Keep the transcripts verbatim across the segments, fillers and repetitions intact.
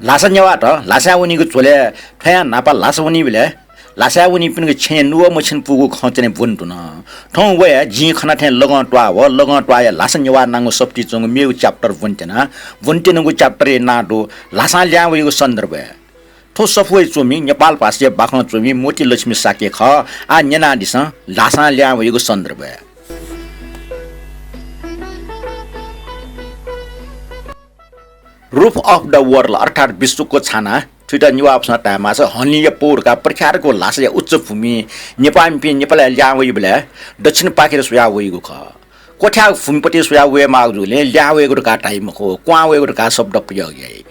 ल्हासा नेवाःत ल्हासाय् वनीगु झ्वलय् थ्वयां न्हापा ल्हासा वनीबलय् ल्हासाय् वनीपिनिगु छेँय् नुगः मछिन पूगु खँ च्वने ब्वने धुन। थौं वया जिं खना थें लगं त्वाः व लगं त्वाःया ल्हासा नेवाः नांगु सफुतिइ च्वंगु मेगु च्याप्टर ब्वने त्यना। ब्वने त्यनागु च्याप्टरया नां दु ल्हासां ल्याहां वइगु सन्दर्भय्। थ्व सफुवय् च्वमि नेपाल भाषाया बाखं च्वमि मोती लक्ष्मी शाक्य खः। आः न्यनादिसँ ल्हासां ल्याहां वइगु सन्दर्भय्। Roof of the World अर्थात् विश्वको छाना, थुइत नेवाः भाषां धायेमाःसा हलिंया पौ धकाः प्रख्यातगु ल्हासाया उच्चभूमि नेपाःमिपिं नेपालय् ल्याहां वइबलय् दक्षिणपाखें स्वयाः वइगु खः। क्वथ्याःगु भूमिपति स्वयाः वयेमाःगु जूगुलिं ल्याहां वयेगु धकाः धाइ मखु, क्वहां वयेगु धकाः शब्द प्रयोग याइ।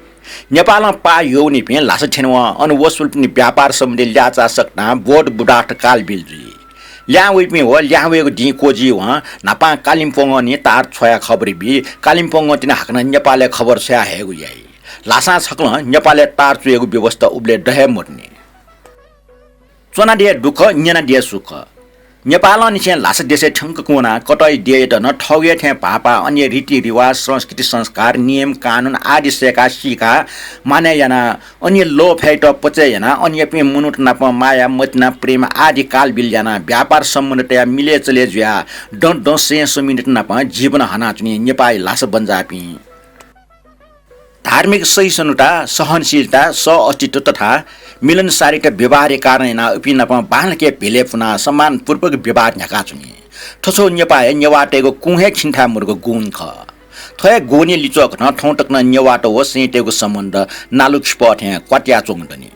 नेपालं पाः यःवनीपिं ल्हासा थ्यनेवं अन वसपोलपिनि व्यापार सम्बन्धी ल्याःचाः सकतां बोध बुधार्थ कालबिल जुइ। ल्याहां वइपिं व ल्याहां वयेगु दिं क्वजिवं न्हापां कालिम्पोङं निं तार छ्वयाः खबर बी। कालिम्पोङं तिनि हाकनं नेपालय् खबर छ्वयाः हयेगु याइ। ल्हासां छकलं नेपालय् तार च्वयेगु व्यवस्था उबलय् द हे मदुनि। च्वनादिया दुःख, न्यनादिया सुख। नेपालंनिसें ल्हासा देशय् थ्यंक वनाः कतःया देय्‌यात नं थःगु हे थें भाःपाः अन्य रीतिरिवाज, संस्कृति संस्कार, नियम कानुन आदि सय्‌काः सीकाः मानय् यानाः अन्य लोभ यायेत पचय् यानाः अन्यपिं मनूत नाप माया, मतिना, प्रेम आदि कालबिल यानाः व्यापार सम्बन्ध तयाः मिलय् चले जुयाः दँ दँ सय् समिनित नाप जीवन हनाच्वनी नेपाःया ल्हासा बज्याःपिं। धार्मिक सहिष्णुता, सहनशीलता, सह-अस्तित्व तथा मिलनसारिता व्यवहारया कारणं यानाः उपिं नाप बांलाक भेले पुनाः सम्मानपूर्वक व्यवहार न्ह्याकाच्वनी। थ्व छगू नेपाःया नेवाःतय्‌गु कुँ हे खिन्थाय् मदुगु गुण खः। थ्व हे गुणया लिच्वःकथं थौं तक नं नेवाःत व सैंतय्‌गु सम्बन्ध नालुखिपः थें क्वात्याच्वंगु दनि।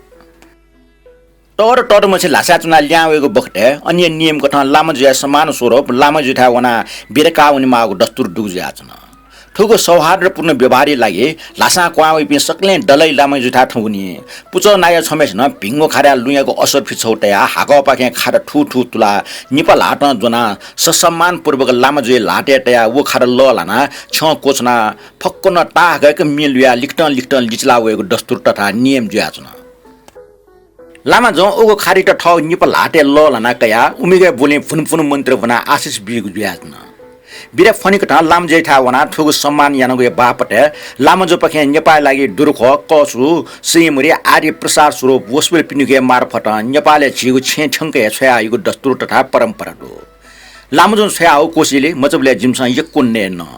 तःदँ तःदँमछि ल्हासाय् च्वनाः ल्याहां वयेगु बखतय् अन्य नियमकथं लामाजुया सम्मान स्वरूप लामाजुयाथाय् वनाः बिदा काः वनेमाःगु दस्तुर दुगु जुयाच्वन। थुगु सौहार्दपूर्ण व्यवहारया लागि ल्हासां क्वहां वइपिं सकलें दलाइ लामाजुयाथाय् थौं वनी। पुचः नायः छम्हय्‌सिनं भिंगु खादाय् लुँयागु असर्फि छगू तयाः हाकःपाखें खादा थूथू तुलाः निपा ल्हातं ज्वनाः ससम्मानपूर्वक लामाजुया ल्हातय् तयाः व खादा लःल्हानाः छ्यं क्वछुनाः फक्वं ताःहाकय्‌क मि लुयाः लिकतं लिकतं लिचिला वयेगु दस्तुर तथा नियम जुयाच्वन। लामाजुं उगु खादायात थःगु निपा ल्हातय् लःल्हानाः कयाः उमिगय् ब्वलिं भुनुभुनु मन्त्र ब्वनाः आशिष बीगु जुयाच्वन। बिदा फ्वनीकथं लामाजुयाथाय् वनाः थुगु सम्मान यानागुया बापतय् लामाजुपाखें नेपाःया लागि दुरुख्वः, कःसु, सैंमरि आदि प्रसाद स्वरूप वसपोलपिनिगु मार्फतं नेपालय् झीगु छेँ थ्यंक हे छ्वयाहइगु दस्तुर तथा परम्परा दु। लामाजुं छ्वयाहःगु कोसेली मचाबलय् जिमिसं यक्व नये नं।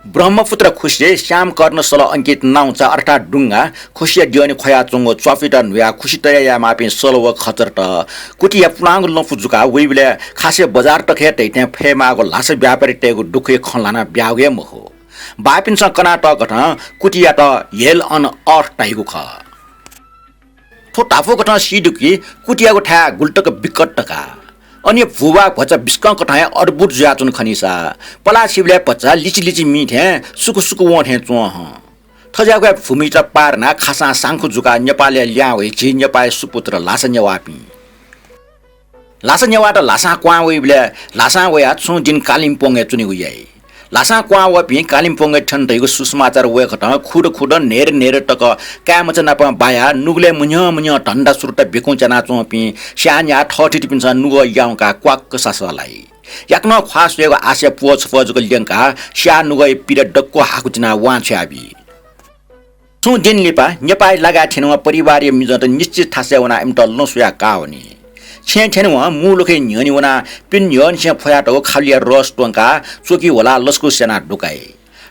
ब्रह्मपुत्र खुसिइ श्यामकर्ण सल अंकित नाउँचा अर्थात् डुंगा खुसिया द्यःने ख्वयाच्वंगु च्वापुयात न्हुयाः खुसि तयाः यायेमाःपिं सल व खच्चरत कुतिया पुलांगु लँपु जुकाः वइबलय् खासय् बजार तक हे तइथें फयेमाःगु ल्हासा व्यापारीतय्‌गु दुःखया खँ ल्हानाः ब्याःगु हे मखु। बाःपिन्सं कनातःकथं कुतियात hell on earth धाइगु खः। थ्व धापू कथं सी दु कि कुतियागु थाय् गुलि तक विकट धकाः। अन भूभाग भचा बिस्कं कथं हे अद्भुत जुयाच्वन खनीसा पलाः सिबलय् भचा लिचिलिचि मि थें सुकु सुकु वं थें च्वं हं। थज्याःगु हे भूमित पार यानाः खासां सांखु जुकाः नेपालय् ल्याहां वइ झी नेपाःया सुपुत्र ल्हासा नेवाःपिं। ल्हासा नेवाःत ल्हासां क्वहां वइबलय् ल्हासां वयाः छुं दिं कालिम्पोङय् च्वनेगु याइ। ल्हासां क्वहां वःपिं कालिम्पोङय् थ्यन धइगु सुसमाचार वय्‌कथं खुदँ खुदँ न्हय्‌दँ न्हय्‌दँ तक काय्‌मचा नाप बायाः नुगलय् मुन्ह्यः मुन्ह्यः धन्दा सुरुत बिकुं च्यानाच्वंपिं स्याःन्याः थःथितिपिन्सं नुगः याउँकाः क्वाक्क सासः लाइ। याकनं ख्वाः स्वयेगु आशया प्वःछपः जक ल्यंकाः स्याः नुगःया पिरा दक्व हाकुतिनाः वां छ्वयाबी। छुं दिं लिपा नेपाःया लागाय् थ्यनेवं परिवारया मिजंत निश्चित थासय् वनाः इमित लँ स्वयाः काः वनी। छेँय् थ्यनेवं मू लखय् न्ह्यःने वनाः पिने न्ह्यःनिसें फ्वयातःगु खालुया रस त्वंकाः च्वकि ह्वलाः लसकुस यानाः दुकाइ।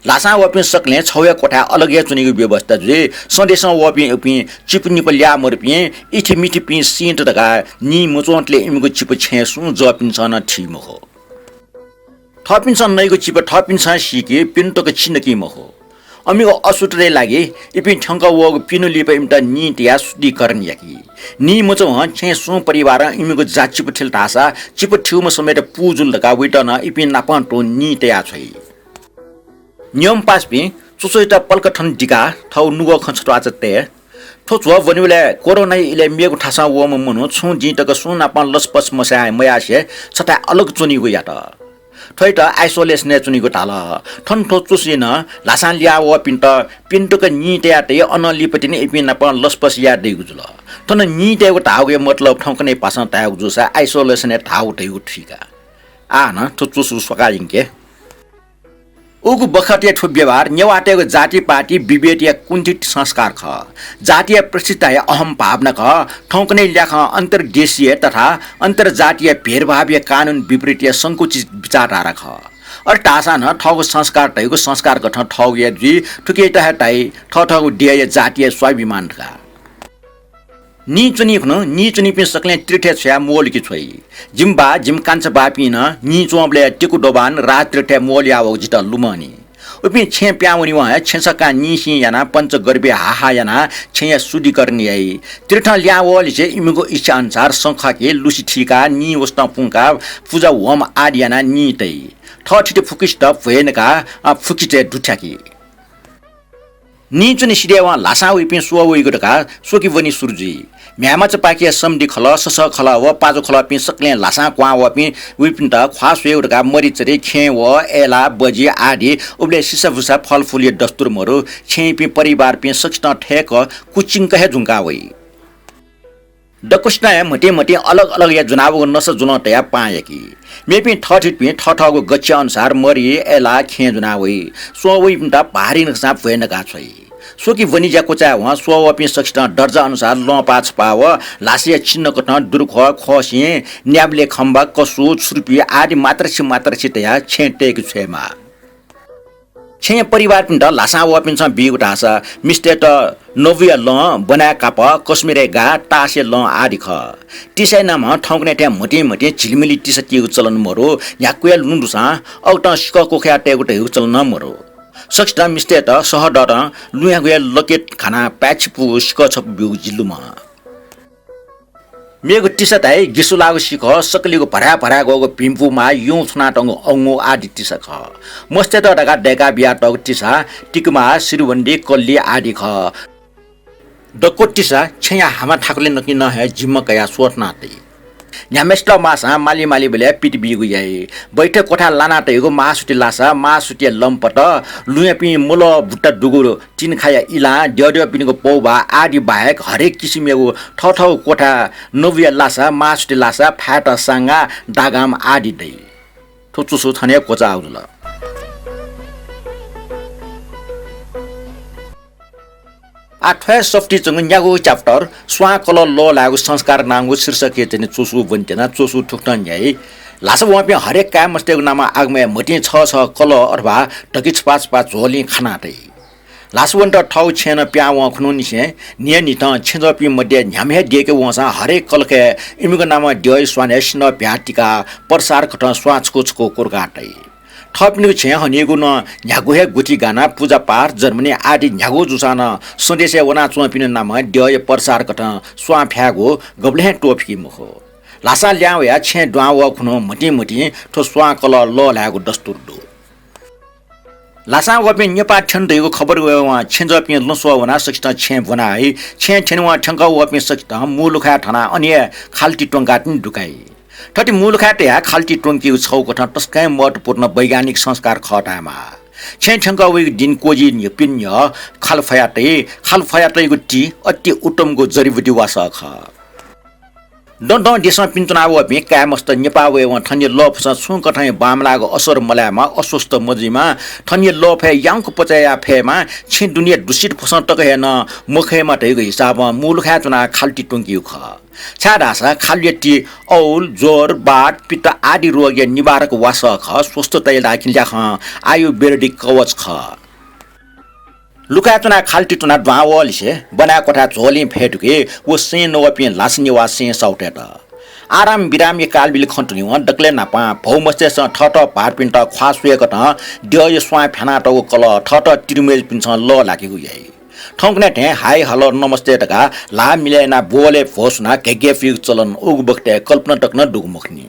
ल्हासां वःपिं सकलें छगू हे क्वथाय् अलग हे च्वनीगु व्यवस्था जुइ। सन्देसं वःपिं उपिं चिपु निपु ल्याः मदुपिं इथिमिथिपिं सिंत धकाः निं मच्वंतले इमिगु चिपु छेँय् सुं जःपिन्सं नं थी मखु। थःपिन्सं नइगु चिपु थःपिन्सं सीकी, पिने तक छि नकी मखु। अमिगु अशुद्धतय् लागि इपिं थ्यंक वःगु पिने लिपा इमित निं तयाः शुद्धिकरण याकी। निं मच्वं छेँय् सुं परिवारं इमिगु जा चिपु थिल धाःसा चिपु थ्यूम्ह समेत पू जुल धकाः वइत नं इपिं नापं तुं निं तयाः छ्वइ। न्यंपासापिं च्वच्वयात पलख थन दिकाः थःगु नुगः खँ छत्वाःचा तये। थ्व झ्वः ब्वनीबलय् कोरोनाया इलय् मेगु थासं वःम्ह मनू छुं दिं तक सुं नापं लसपस मसाय् मयासें छथाय् अलग च्वनीगु यात। थ्वयात isolation-य् च्वनीगु धाल। थन थ्व च्वसुइ नं ल्हासां ल्याः वःपिन्त पिने तक निं तयाः तइ, अनं लिपा तिनि इपिं नाप लसपस याये दइगु जुल। थन निं तयेगु धाःगुया मतलब थौंकन्हय् भासं धायेगु जूसा isolation-य् धाःगु धइगु थुइका। आः नं थ्व च्वसु स्वकाः यंके। उगु बखतया थ्व व्यवहार नेवाःतय्गु जातिपाति विभेदया कुण्ठित संस्कार खः। जातिया प्रतिष्ठाया अहम भावना खः। थौंकन्हय् ल्याखं अन्तर्देशीय तथा अन्तर्जातीय भेदभावया कानून विपरीतया संकुचित विचारधारा खः। अथे धाःसां नं थःगु संस्कार धइगु संस्कार कथं थःगुया जुइ, थुकियात हे धाइ थःथःगु देय्या जातीय स्वाभिमान धकाः। निं च्वनी खुन्हु निं च्वनीपिं सकलें तीर्थय् छ्वयाः मोल कि छ्वइ। जिमि बाः, जिमि कान्छा बाःपिं नं निं च्वंबलय् तिकु दोभान राजतीर्थय् मोल याः वःगु जितः लुमंनि। उपिं छेँय् पिहां वनेवं हे छेँ सकतां निं सिं यानाः पञ्चगर्भया हाहा यानाः छेँया शुद्धिकरण याइ। तीर्थं लिहां वःलिसे इमिगु इच्छा अनुसार सँ खःकि लुसि थीकाः निं वसतं पुंकाः पुजा होम आदि यानाः निं तइ। थःथिति फुकिसित भ्वय् नकाः, अ, फुकितय् दुथ्याकी। निं च्वने सिधयेवं ल्हासां वइपिं स्वः वइगु धकाः स्वकि वने सुरु जुइ। म्ह्याय्मचापाखेया समधिखलः, ससःखलः व पाजुखलःपिं सकलें ल्हासां क्वहां वःपिं वइपिन्त ख्वाः स्वयेगु धकाः मरिचरी, खेँ व, अय्ला, बजि आदि उबलय् सिसाभुसा फलफुलया दस्तुर मरु। छेँयापिं परिवारपिं सकसितं थय्क कुचिंक हे जुंका वइ। दक्वसिनं हे म्हतिं म्हतिं अलग अलगया ज्वनावःगु नसा जुलं तयाः पाहां याकी। मेपिं थःथितिपिं थःथःगु गच्छे अनुसार मरि, अय्ला, खेँ ज्वना वइ। स्वः वइपिन्त भारी नकसां भ्वय् नका छ्वइ। स्वकि वने ज्या क्वचायेवं स्वः वःपिं सकसितं दर्जा अनुसार लँपाः छपाः व ल्हासाया चिन्ह कथं दुरुख्वः, ख्वःसिं, न्याबलें खम्बा, कसु, छुर्पी आदि मात्राछि मात्राछि तयाः छेँय् तय्के छ्वयेमाः। छेँया परिवारपिन्त ल्हासां वःपिन्सं बीगु धाःसा मिस्तय्त नबुया लँ, ब्वनाय् कापः, कश्मीरय् गाः, तासया लँ आदि खः। तिसाया नामं थौंकन्हय् थें म्हतिं म्हतिं झिलिमिलि तिसा तीगु चलन मरु। न्ह्याक्वया लुँ दुसां अकथं सिकः क्वखाया तयेगु धइगु चलन नं मरु। सकसितं मिस्तय्त सहदतं लुँयागु हे लकेट घानाः पाय्‌छिपू सिकः छपु ब्यूगु जि लुमं। मेगु तिसा धाइ गिसुलाःगु सिकः, सकलिगु भराय् भराय् ग्वःगु भिंपू माः, युं छुनातःगु अंगू आदि तिसा खः। मस्तय्त धकाः दय्‌का बियातःगु तिसा तिकमाः, सिरुबन्दी, कल्ली आदि खः। दक्व तिसा छेँया हामा थाकुलय् नकिं नं हे जिम्मा कयाः स्वथना तइ। न्ह्याम्हसित माःसां माली मालीबलय् पित बीगु याइ। बैठक कोठा लाना तइगु महासुति लासा, महासुतिया लंपत, लुँयापिं मुलः बुट्टा दुगु तिनखाया इलां, द्यःद्यःपिनिगु पौभाः आदि बाहेक हरेक किसिमयागु थःथःगु कोठा, नबुया लासा, महासुति लासा, फाय्‌ता, साङ्गा, दागाम आदि दइ। थ्व च्वसु थन हे क्वचाःगु जुल। आः थ्व हे सफुतिइ च्वंगु न्यागू chapter स्वां कलः लःल्हायेगु संस्कार नांगु शीर्षकया जनि च्वसु ब्वनेत्यना। च्वसु थुकथं न्ह्याइ। ल्हासा वंपिं हरेक काय्‌मस्तय्गु नामं आगमय् म्हतिं छः छः कलः अथवा धकि छपाः छपाः झोलिं खाना तइ। ल्हासा वनेत थःगु छेँय् नं पिहां वं खुन्हुनिसें न्हियान्हिथं छेँजःपिं मध्ये न्ह्याम्ह हे देके वंसां हरेक कलखय् इमिगु नामं द्यःया स्वानय् सिन्हः भ्याः तिकाः प्रसाद कथं स्वां छकू छकू कुर्का तइ। थःपिनिगु छेँय् हनीगु नं न्ह्यागु हे गुथि गानाः पुजापाठ, जर्मनी आदि न्ह्यागु जूसां नं स्वदेशय् वनाच्वंपिनि नामं द्यःया प्रसाद कथं स्वां फ्यायेगु गबलें हे त्वःफिकी मखु। ल्हासां लिहां वयाः छेँय् दुहां वः खुन्हु म्हतिं म्हतिं थ्व स्वां कलः लःल्हायेगु दस्तुर दु। ल्हासां वःपिं नेपाः थ्यन धइगु खबर वयेवं छेँजःपिं लँ स्वः वनाः सकसितं छेँय् ब्वना हइ। छेँय् थ्यनेवं थ्यंकः वःपिं सकसितं मू लुखाय् थनाः अन हे खाल्ति त्वंकाः तिनि दुकाइ। थथे मू लुखाय् तयाः खाल्ति त्वंकीगु छगू कथं तसकं महत्त्वपूर्ण वैज्ञानिक संस्कार खः धायेमाः। छेँय् थ्यंकः वइगु दिं क्वजि न्ह्यः पिने न्ह्यः खाल् फया तइ। खाल् फया तइगु ति अति उत्तमगु जडीबुटी वासः खः। दँ दँ देशं पिने च्वनावःपिं काय्‌मस्त नेपाः वयेवं थनिया लःफसं छुं कथंया बांमलाःगु असर मलायेमा, अस्वस्थ मजुइमा, थनिया लःफय् याउँक पचय् याये फयेमा, छिं दुनेया दुषित फसं तक हे नं मखयेमा धइगु हिसाबं मू लुखाय् च्वनाः खाल्ति त्वंकीगु खः। छाय्‌धाःसा खाल्तिया ति औल, ज्वर, वात, पित्त आदि रोगया निवारक वासः खः। स्वस्थ तये धाःकिं ल्याखं आयुर्वेदिक कवच खः। लुखाय् च्वनाः खाल्ति त्वनाः दुहां वःलिसे ब्वनाय् क्वथाय् झोलिं फय् दुके व सें नवःपिं ल्हासा नेवाः सें साहुतय्त। आराम विरामया कालबिल खँ त्वनेवं दकलय् न्हापां भौमस्तय्सं थःथः भाःतपिन्त ख्वाः स्वयेकथं द्यःया स्वां फ्यानातःगु कलः थःथः तिरुमय्जुपिन्सं लःल्हाकेगु याइ। थौंकन्हय् थें हाइ हलो नमस्ते धकाः ल्हाः मिलय् यानाः ब्वहलय् भ्वसुनाः घय्घय् फुइगु चलन उगु बखतय् कल्पना तक नं दुगु मखुनि।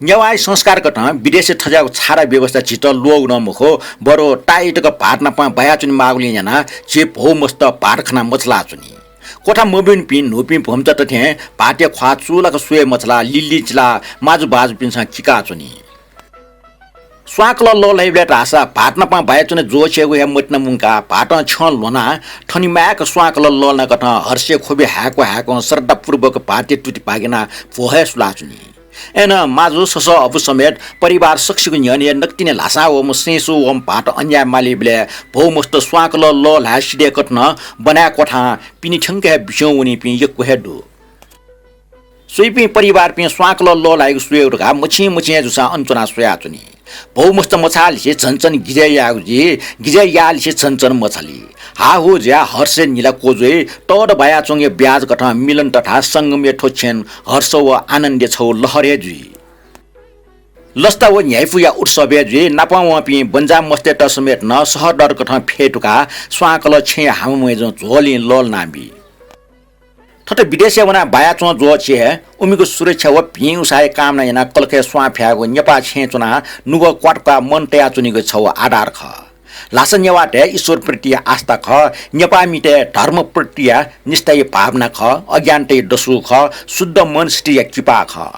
नेवाःया संस्कार कथं विदेशय् थज्याःगु छाता व्यवस्था झीत ल्वःगु नं मखु, बरु ताःई तक भाःत नाप बायाच्वने माःगुलिं यानाः झी भौमस्त भाःत खना मछालाच्वनी। क्वथा मब्यूनिपिं न्हूपिं भौमचात थें भाःतया ख्वाः चूलाक स्वये मछालाः लिल्लिचिलाः माजुभाजुपिन्सं किकाच्वनी। स्वां कलः लःल्हाइबलय् धाःसा भाःत नाप बायाच्वने ज्वःछियागु हे मतिना मुंकाः भाःतं छ्यं ल्ह्वनाः थनिमाय्क स्वां कलः लःल्हानाकथं हर्षया ख्वबि हाय्क्व हाय्क्वं श्रद्धापूर्वक भाःतया तुति भागिनाः भ्वहय् सुलाच्वनी। अय्‌नं माजु ससः अबु समेत परिवार सकसिगु न्ह्यःने नकतिनि ल्हासां वःम्ह सेंसु वःम्ह भाःत अन्याय मालीबलय् भौमस्त स्वांकलः लःल्हाय् सिधय्‌कथं ब्वनाय् क्वथां पिने थ्यंक हे बिस्युं वनीपिं यक्व हे दु। स्वइपिं परिवारपिं स्वांकलः लःल्हाइगु स्वयेगु धकाः मछिं मछिं हे जूसां अन च्वनाः स्वयाच्वनी। भौमस्त मछाःलिसे झन झन गिजय् याःगु जुइ, गिजय् याःलिसे झन झन मछाली। हाःहुः जुयाः हर्षय् न्हिला क्वज्वइ, तःदँ बायाच्वंगु ब्याज कथं मिलन तथा संगमया थ्व क्षण हर्ष व आनन्दया छगू लहर हे जुइ। लसता व न्ह्याइपुया उत्सव हे जुइ, नापं वंपिं बन्जाःमस्तय्‌त समेत नं सहदर कथं फ्यतुकाः स्वांकलः छेँया हाममय्‌जुं झ्वलय् लःल्हानाबी। थथे विदेशय् वनाः बायाच्वं ज्वःछि हे उमिगु सुरक्षा व भिं उसाँय् कामना यानाः कलखय् स्वां फ्यायेगु नेपाः छेँय् च्वनाः नुगः क्वातुकाः मन तयाच्वनीगु छगू आधार खः। ल्हासा नेवाःतय् ईश्वरप्रतिया आस्था खः, नेपाःमितय् धर्मप्रतिया निष्ठाया भावना खः, अज्ञानतय् दसु खः, शुद्ध मनसितिया किपा खः।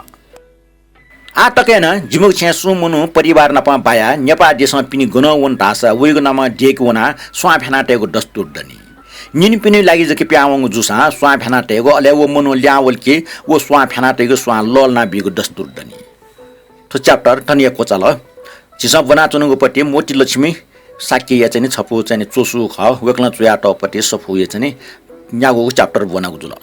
आः तकं नं जिमिगु छेँय् सुं मनू परिवार नाप बायाः नेपाः देशं पिने गनं वन धाःसा वइगु नामं देय्‌के वनाः स्वां फ्यानातयेगु दस्तुर दनि। निनिपिनि लागि जक पिहां वंगु जूसां स्वां फ्यानातयेगु, अले व मनू ल्याहां वल कि व स्वां फ्यानातयेगु, स्वां लःल्हानाबीगु दस्तुर दनि। थ्व chapter थन हे क्वचाल। झीसं ब्वनाच्वनागु पति मोतीलक्ष्मी शाक्यया चाहिँ नि छपु चाहिँ नि च्वसु खः। वय्‌कलं च्वयातःगु पति सफूया चाहिँ नि न्यागूगु chapter ब्वनागु जुल।